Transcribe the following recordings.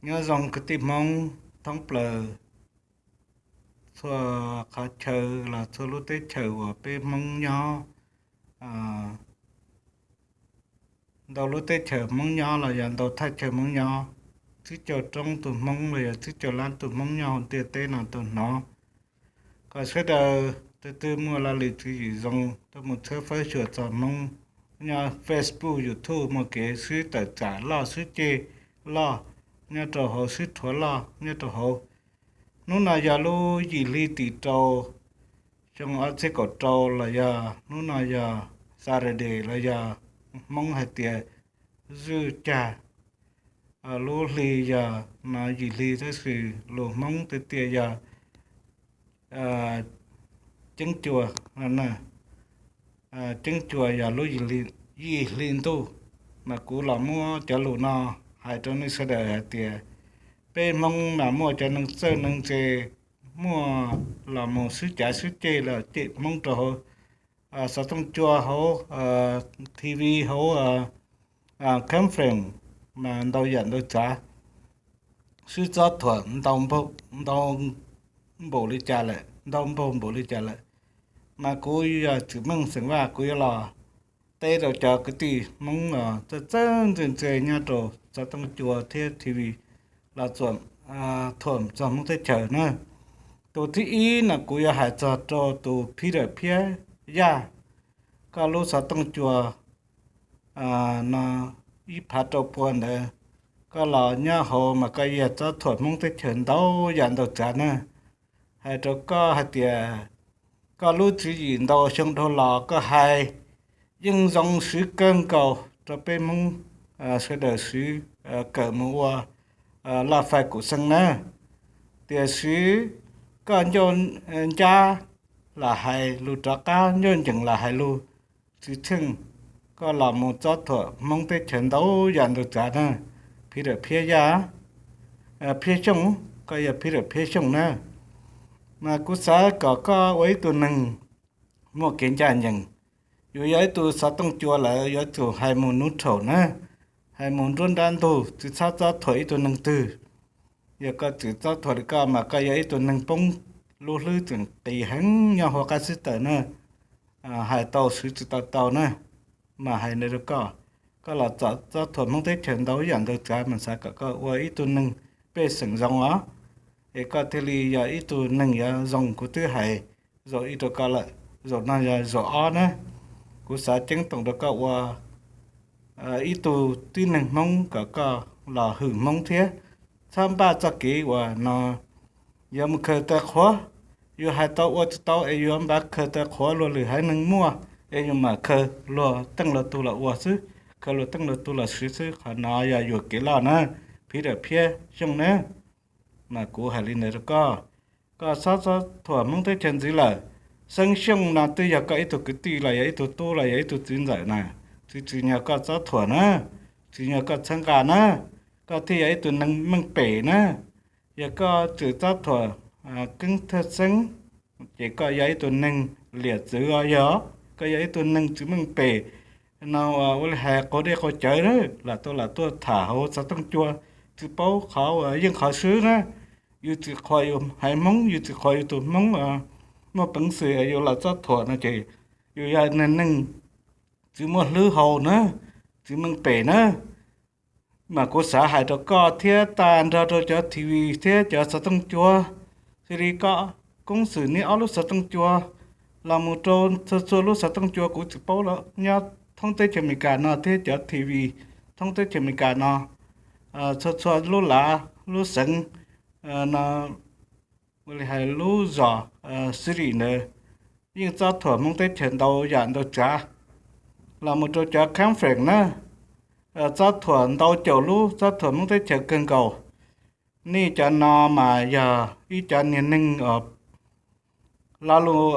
Nyob zoo kwv tij Hmoob thoob plaws txhua qhov chaw los txhua lub teb chaws uas peb Hmoob nyob, ntau lub teb chaws Hmoob nyob los yog ntau thaj chaw Hmoob nyob, tsib caug roob tus Hmoob los yog tsib caug lab tus Hmoob nyob hauv ntiaj teb no tau hnov. Kom sawv daws tus twg muaj laj lim tswv yim zoo tuaj mus tshawb fawb xyuas txog Hmoob nyob Facebook, YouTube muaj kev sib tawm tsam loj sib ceg loj nyob rau hauv, sib rhuav loj nyob rau hauv. Hnub no yog lub yim hli tim rau xyoo ob txhiab kaum rau los yog hnub no yog Saturday los yog Hmoob hais tias zwj cag lub hli yog no yim hli tab sis lus Hmoob tiag tias yog ceeb cua, ceeb cua yog lub yim hli ntuj. Mas kuv los muab cov lus no hais rau nej sawv daws hais tias peb Hmoob mas muaj cov neeg txawj neeg ntse, muaj los mus sib cav sib ceg los cem Hmoob rau hauv xov tooj cua, hauv T V, hauv conference mas ntau yam ntau tsav, sib txob thuam ntau npaug li cas lawm, ntau npaug npaum li cas lawm. Mas kuv yog Tsim Meej xeem Vaj, kuv yuav los teb rau cov kwv tij Hmoob txawj txawj ntse ntse nyob rau xov tooj cua thiab T V los txuam thuam txog Hmoob teb chaws na. Tus thib ib no kuv yuav hais txog rau tus Peter Phiab Yaj. Koj lub xov tooj cua no ib phav rau pua ntawd, koj los nyob hauv mas koj yog txob thuam Hmoob teb chaws ntau yam ntau tsav na. Hais rau koj hais tias koj lub tswv yim ntau xyoo dhau los koj hais yeej zoo swv kawg nkaus rau peb Hmoob sawv daws swv kawm mus ua laj fais kum xeeb na. Tiam sis koj ncauj ncab lam hais lus rov qab, ncauj ncees lam hais lus tsis tsheej, koj los mus txob thuam Hmoob teb chaws ntau yam ntau tsav na. Peter Phiab Yaj, Phiab Xyooj, koj yog Peter Phiab Xyooj na. Mas kuv xav kom koj ua ib tug neeg muaj kev ncaj ncees. Yus yog ib tug xov tooj cua lawm yuav tsum hais mus neutral na, hais mus nruab nrab ntug, tsis txhob txob thuam ib tug neeg twg. Yog koj tseem txob thuam li koj mas koj yog ib tug neeg poob lub hlwb tseem qis heev nyob hauv qab xib taws na. Hais tau swv tsis tau tau na, mas hais ntawd rau koj. Koj los txob thuam Hmoob teb chaws ntau yam ntau tsav mas xav kom koj ua ib tug neeg pej xeem zoo os, es koj thiaj li yog ib tug neeg yuav zoo. Kuv twb hais zaum ib rau koj lawm, zaum no yog zaum ob na. Kuv xav ceeb toom rau koj ua ib tug tib neeg Hmoob kom koj los hwm Hmoob thiab. Txhob npaj txoj kev uas no yuav mus khaws taw qhuav. Yus hais tau ua tsis tau es yuav npaj khaws taw qhuav luag lwm haiv neeg muaj es yus mam khaws luag teej luag tug los ua xwb, khaws luag teej luag tug los siv xwb. Qhov no yog yuam kev loj na, Peter Phiab Xyooj na. Mas kuv hais li ntawd rau koj, koj txhob txob thuam Hmoob teb chaws ntxiv lawm. Xeeb Xyooj no twb yog koj ib tug kwv tij los yog ib tug tub los yog ib tug txiv ntxawm na, tsis tsim nyog koj txob thuam na, tsim nyog koj txhawb nqa na, koj thiaj yog ib tug neeg meej pem na. Yog koj tseem txob thuam Keeb Thawj Xeeb, ces koj yog ib tug neeg liam txwv os. Yog koj yog ib tug neeg tsis meej pem no, ua li hais qaug dej qaug cawv, lam tau lam tuaj tham hauv xov tooj cua, tsis paub qhov uas yeej qhov swb na. Yus tsis qhuas yus haiv Hmoob, yus tsis qhuas yus tus Hmoob muaj peev xwm yus los txob thuam no ces yus yog neeg tsis muaj hlwb hau na, tsis meej pem na. Mas kuv xav hais rau koj thiab tag nrho rau cov T V thiab cov xov tooj cua, xws li koj, Koob Xwm niaj ob lub xov tooj cua, los mus rau txhua txhua lub xov tooj cua kuv tsis paub los nyob thoob teb chaws Amelikas no thiab cov T V thoob teb chaws Amelikas no, txhua txhua lub lav lub xeev no, ua li hais lub zos city ntawd yeej txob thuam Hmoob teb chaws ntau yam ntau tsav. Los mus rau cov conference na, txob thuam ntau caum lub, txob thuam Hmoob teb chaws kawg nkaus. Nej cov no mas yog ib cov niag neeg lo lus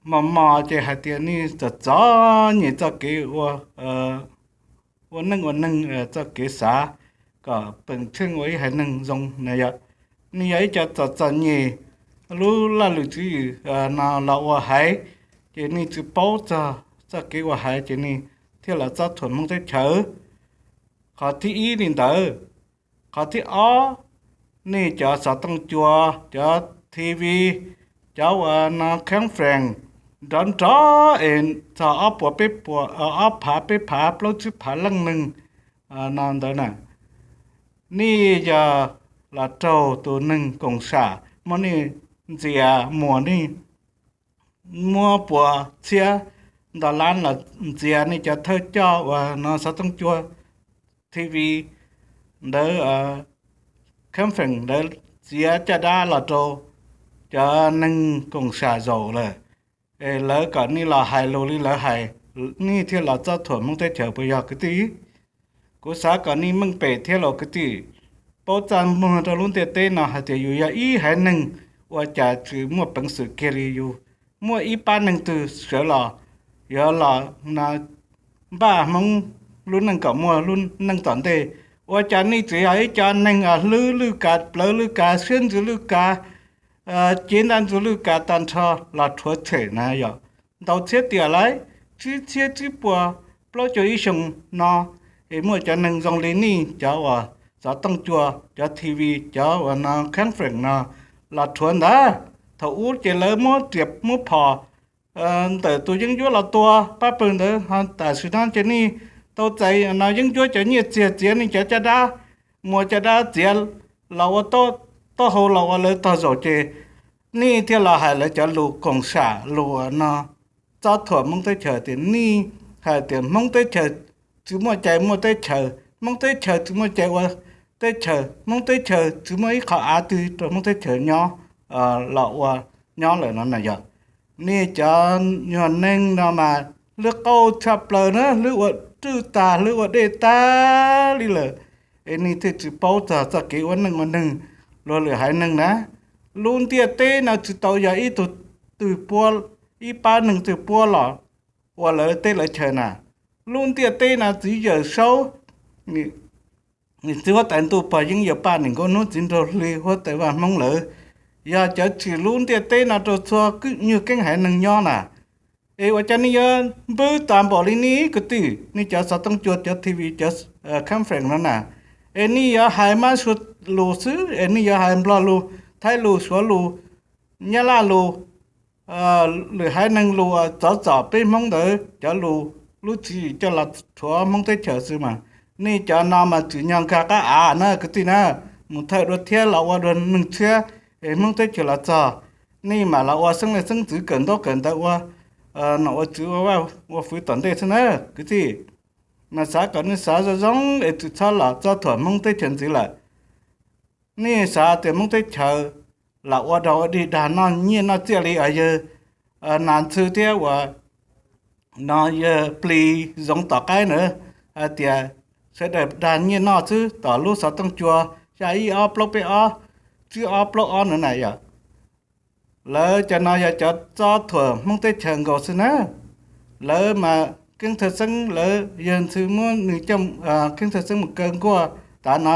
mos mos ces hais tias nej txom txom nyem txoj kev ua, ua neej ua neeg, txoj kev xav kom peem tsheej ua ib haiv neeg zoo na yom. Nej yog ib cov txom txom nyem, lub laj lwm tswv yim no los ua haiv, ces nej tsis paub txog txoj kev ua haiv ces nej thiaj los txob thuam Hmoob teb chaws. Qhov thib ib li ntawd, Qhov thib ob, nej cov xov tooj cua, cov T V, cov uas no conference nrov nrov es txog ob puas peb puas, ob phav peb phav plaub tsib phav leej neeg no ntawd na, nej yog los raug tus neeg koom sam muab nej ntxias muas nej, muab puas txhiab ntau lab los ntxias nej cov thawj coj uas no xov tooj cua, T V ntawd, conference ntawd txiav caj dab los rau cov neeg koom sam zaum lawm, es lawv kom nej los hais lus li lawv hais, nej thiaj los txob thuam Hmoob teb chaws puas yog kwv tij? Kuv xav kom nej meej pem thiab los kwv tij, paub txaj muag rau lub ntiaj teb no hais tias yus yog ib haiv neeg ua cas tsis muaj peev xwm kiag li yus. Muaj ib pab neeg twg sawv los yuav los npaj Hmoob lub neej kom muaj lub neej tom ntej, ua cas nej tseem yog ib cov neeg hlwb lwj kav, plawv lwj kav, siab ntsws lwj kav, cev ntaj ntsug lwj kav tag nrho los rhuav tshem na yom. Ntau txhiab tiam lawm, tsib txhiab tsib puas plaub caug ib xyoo no, es muaj cov neeg zoo li nej cov uas xov tooj cua, cov T V, cov uas no conference no los rhuav ntawd. Thaum ub ces lawv muab riam muab phom ntawm tus yeeb ncuab los tua pab pawg ntawd, ho tam sim no ces nej tau txais no yeeb ncuab cov nyiaj txiag txiav nej cov caj dab, muas caj dab txiav los ua taub hau los ua lawv tog zaum ces nej thiaj los hais lawv cov lus koom sam lus no txob thuam Hmoob teb chaws tias nej hais tias Hmoob teb chaws tsis muaj cai muaj teb chaws, Hmoob teb chaws tsis muaj cai ua teb chaws, Hmoob teb chaws tsis muaj ib qho av twg rau Hmoob teb chaws nyob los ua nyob lawm no na yog. Nej cov nyuag neeg no mas hlwb qauj tshaj plaws na, hlwb ua rwj tag, hlwb ua dej tag li lawm, es nej thiaj tsis paub txog txoj kev ua neej ua neeg. Luag lwm haiv neeg na, lub ntiaj teb no tsis tau yog ib tug twg puab, ib pab neeg twg puab los ua lawv teb lawv chaw na. Lub ntiaj teb no txiv Yawm Saub, nws txiv huab tais ntuj pog Yeeb Yawg Paj, nws nkauj hnub txiv nraug hli huab tais vaj Hmoob lawv yog cov tsim lub ntiaj teb no rau txhua nyuag keeb haiv neeg nyob na. Es ua cas nej yuav npwb tas npaum li nej kwv tij, nej cov xov tooj cua, cov T V, cov conference no na? Es nej yuav hais Mab Suav lus xwb, es nej yuav hais Nplog lus, Thaib lus, Suav lus, Nyab Laj lus, lwm haiv neeg lus, txov txom peb Hmoob ntawd cov lus, lub tswv yim coj los rhuav Hmoob teb chaws xwb mas. Nej cov no mas tsim nyog nkag qab av na kwv tij na, mus thawj dua thiab los ua dua neeg tshiab, es Hmoob teb chaws los txog, nej mam los ua xeeb leej xeeb ntxwv kawm ntaub kawm ntawv ua nom ua tswv ua vaj ua fwv tom ntej xwb na kwv tij. Mas xav kom nej xav zoo zoo es tsis txhob los txob thuam Hmoob teb chaws ntxiv lawm. Nej xav tias Hmoob teb chaws los ua dog ua dig dag noj nyiaj noj txiaj li yawg Nas Ntxhw thiab uas no yawg Plis Zoov tom qaib na, hais tias sawv daws dag nyiaj noj xwb tom lub xov tooj cua xya ib ob plaub peb ob tsib ob plaub ob na na yom. Lawv cov no yog cov txob thuam Hmoob teb chaws nkaus xwb na. Lawv mas Keeb Thawj Xeeb, lawv yawg Ntxhw muab nws coj, Keeb Thawj Xeeb mus kaw nkuaj tas no,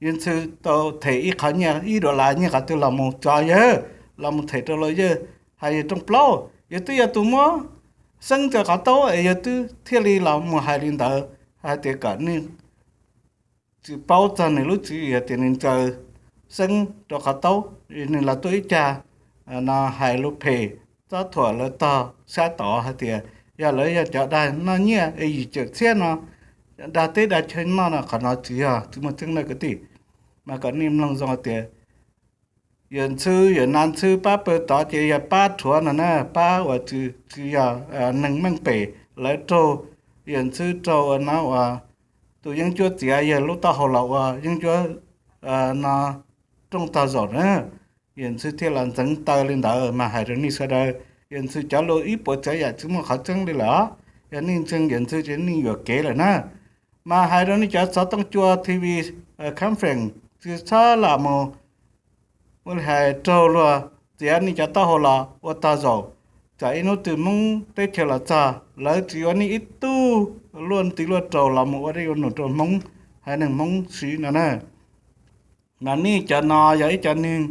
yawg Ntxhw tau them ib qho nyiaj ib dollar nyiaj qhov twg los mus tso yawg, los mus them rau los yawg, hais yawg rooj plaub, yawg twb yog tus muab xeeb rau qhov taub es yawg twb thiaj li los mus hais li ntawd, hais tias kom nej tsis paub txog nws lub tswv yim tias nws ntsaws xeeb rau qhov taub, nws los tuaj ib cag no hais lus phem, txob thuam lawv tog sab tod hais tias yog lawv yog cov dag noj nyiaj es yim caum txhiab no dag teb dag chaw noj no, qhov no tsis yog, tsis muaj tseeb na kwv tij. Mas kom nej mloog zoo tias yawm Ntxhw, yawm Nas Ntxhw pab pawg tod ces yog pab rhuav no na, pab uas tsis yog neeg meej pem. Lawv raug, yawm Ntxhw raug uas no uas tus yeeb ncuab txiav yawg lub taub hau los ua yeeb ncuab no rooj tog zaum na. Yawm Ntxhw thiaj los ntxeev taw li ntawd mas hais rau nej sawv daws, yawm Ntxhw cov lus ib puas tsav yam tsis muaj qhov tseeb li lawm. Yog nej ntseeg yawm Ntxhw ces nej yuam kev lawm na. Mas hais rau nej cov xov tooj cua, T V, conference, tsis txhob lam mus ua li hais raug luag txiav nej cov taub hau los ua tog zaum. Tsam ib hnub twg Hmoob teb chaws los txog, lawv tsis yuav nej ib tug luaj nti luaj raus los mus ua dej ua num rau Hmoob, haiv neeg Hmoob siv no na. Mas nej cov no yog ib cov neeg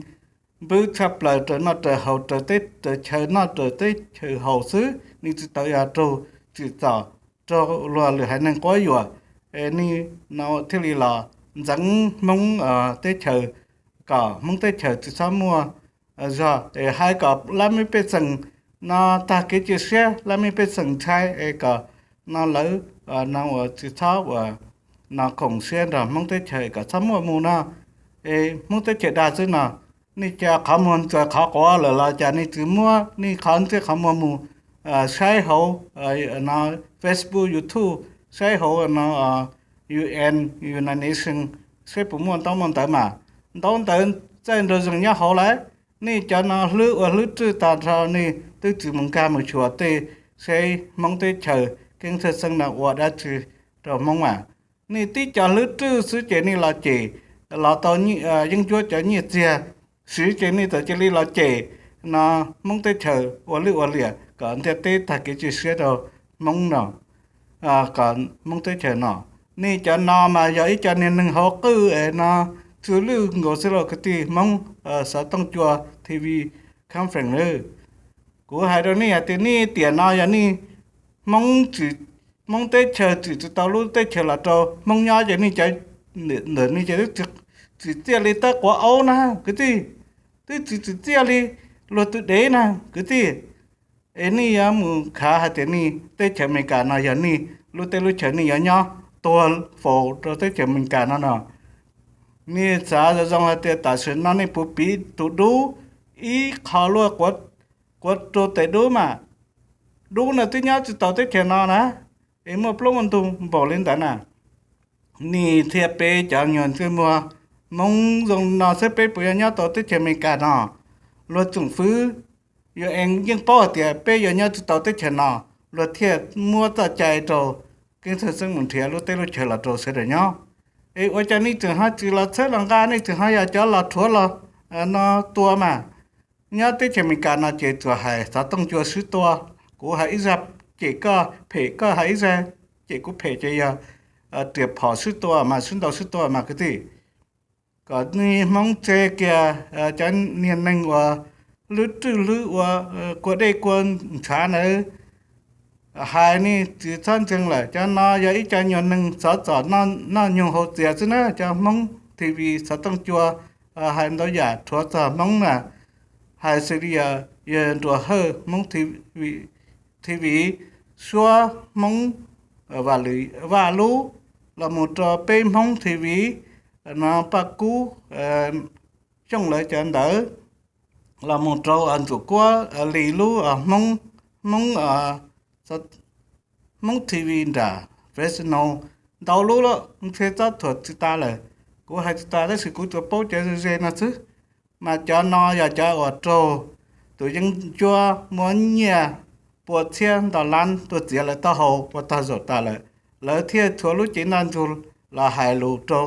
npwb tshaj plaws raws noj raws haus, raws teb raws chaw noj raws teb chaw haus xwb, nej tsis tau yog raug tsim txom, raug luag lwm haiv neeg quab yuam, es nej no thiaj li los ntxeev Hmoob teb chaws, kom Hmoob teb chaws tsis txhob muaj zog, hais kom lab mej pej xeem no tag kev cia siab, lab mej pej xeem ntshai es kom no lawv no uas tsis txhob uas no koom siab nrog Hmoob teb chaws kom txhob muaj mus no, es Hmoob teb chaws dag xwb no. Nej cov qhov muag ntxuav qhov quav lawm los cas nej tsis muab nej qhov ntxuav qhov muag mus saib hauv no Facebook, YouTube, saib hauv no UN, United Nations, saib puas muaj ntaub muaj ntawv mas. Ntaub ntawv txaij nraug zeeg nyob hauv lawm. Nej cov no hlwb ua hlwb rwj tag nrho, nej twb tsis mus nkag mus xyuas tej, saib Hmoob teb chaws keeb thawj xeeb no ua dab tsi rau Hmoob mas. Nej tib co hlwb rwj xwb ces nej los cem, los tau yeeb ncuab cov nyiaj txiag siv ces nej txawm cia li los cem no Hmoob teb chaws ua lwj ua liam kom ntiaj teb tag kev cia siab rau Hmoob no, kom Hmoob teb chaws no. Nej cov no mas yog ib co niag neeg hauv qwj es no tsw lwj nkaus xwb los kwv tij. Hmoob xov tooj cua TV conference, kuv hais rau nej hais tias nej tiam no yog nej Hmoob, Hmoob teb chaws tsim tsis tau lub teb chaws los rau Hmoob nyob ces nej cov ntawm nej ces twb tsis txiaj li tawb quav aub na kwv tij, twb tsis tsis txiaj li luag tus dev na kwv tij. Es nej yuav mus khav hais tias nej teb chaws Amelikas no yog nej lub teb lub chaws, nej yuav nyob tuag faus rau teb chaws Amelikas no no. Nej xav zoo zoo hais tias tam sim no nej puas piv tus dub ib qho luaj quav rau tes dub mas, dub no twb nyob tsis tau teb chaws no na, es muaj plaub muaj ntug npaum li ntawd na. Nej thiaj peb cov nyuag ntsej muag Hmoob zoo no xwb peb puas yuav nyob tau teb chaws Amelikas no? Luag tsoom fwv UN yeej paub hais tias peb yuav nyob tsis tau teb chaws no, luag thiaj muab txoj cai rau keeb thawj xeeb mus nrhiav lub teb lub chaws los rau sawv daws nyob. Es ua cas nej tseem ho tsis los txhawb los nqa, nej tseem ho yog cov los rhuav los no tua mas? Nyob teb chaws Amelikas no ces tsuas hais xov tooj cua swb tua, kuv hais ib zaj cem koj phem, koj hais ib zaj cem kuv phem ces yog riam phom swb tua mas, swb ntaus swb tua mas kwv tij. Kom nej Hmoob tseg kiag cov niag neeg uas hlwb rwj hlwb ua kua dej kua ntshav ntawd hais, nej tsis txhob ntseeg lawm. Cov no yog ib co nyuag neeg xov txom noj nyoog haus txias xwb na. Cov Hmoob TV xov tooj cua hais ntau yam rhuav txog Hmoob na, hais xws li yog Nruas Hawj Hmoob TV, Suab Hmoob, Vaj Lub, los mus rau peb Hmoob TV no, Paj Kub, Xyooj lawv cov ntawd, los mus rau Ntxum Kuab Lis lub, Hmoob, Hmoob TV nram Fresno, ntau lub lawm, ntshe txob thuam tsis tas lawm. Kuv hais tsis tas tab sis kuv tsuas paub cov ze ze no xwb. Mas cov no yog cov uas raug tus yeeb ncuab muab nyiaj pua txhiab ntau lab tuaj txiav lawv taub hau ua tog zaum tas lawm, lawv thiaj tshuav lub cev ntaj ntsug los hais lus rau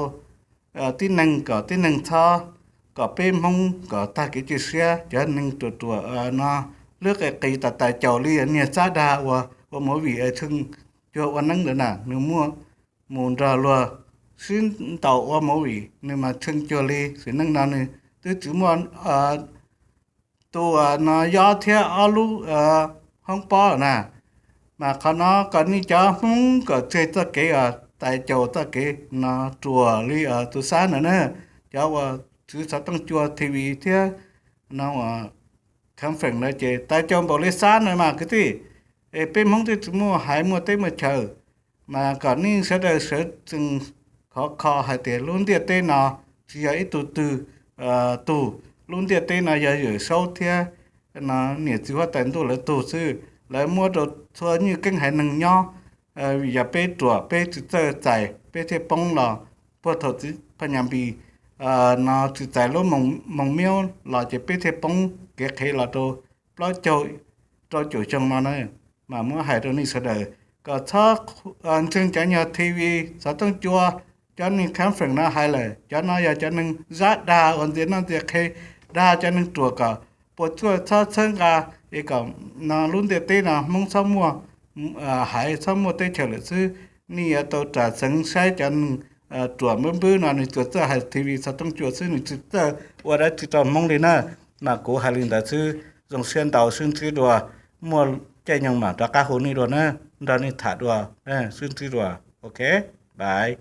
tib neeg kom tib neeg txhob, kom peb Hmoob kom tag kev cia siab. Cov neeg ruam ruam no, lub qis qis tas tais caus li niag Xab Dag uas ua movie Tshee Cuag Ua Neeb ntawd na, nws muaj mus nrog luag sib ntaus ua movie, nws mas tshee cuag li. Sim neej no nws twb tsis muaj tus no yob thiab ob lub hoob pob na. Mas qhov no kom nej cov Hmoob kom tseg txoj kev tais caus txoj kev no ruam li tus Xab ntawd na. Cov uas txwv xov tooj cua TV thiab no conference na ces tais caus npaum li Xab ntawd mas kwv tij. Es peb Hmoob twb tsis muaj haiv muaj teb muaj chaw, mas kom nej sawv daws sawv tsees khov kho hais tias lub ntiaj teb no tsis yog ib tug twg tug, lub ntiaj teb no yog Yawm Saub thiab no niam txiv huab tais ntuj lawv tug xwb. Lawv muab rau txhua nyuag keeb haiv neeg nyob. Vim yog peb ruam peb tsis txawj txais peb thiaj poob los, puag thaum txiv Phas Nyas Npis no tsis txais lub moos miub los ces peb thiaj poob kev qhev los rau plaub caug rau caum xyoo no na. Mas muab hais rau nej sawv daws kom txhob ntseeg cov nyuag TV xov tooj cua, cov neeg conference no hais lawm, cov no yog cov neeg zab dag uas ntxias noj ntxias qhe, dag cov neeg ruam kom puas tsuaj txhob txhawb nqa, es kom no lub ntiaj teb no Hmoob txhob muaj haiv txhob muaj teb chaws lawm xwb. Nej yuav tau ras xeev saib cov neeg ruam npwb npwb no nws tsuas txawj hais TV xov tooj cua xwb, nws tsis txawj ua dab tsi rau Hmoob li na. Mas kuv hais li ntawd xwb, zoo siab ntau, sib ntsib dua, muaj caij nyoog mam rov qab hu nej dua na, nrog nej tham dua, sib ntsib dua, ok, bye.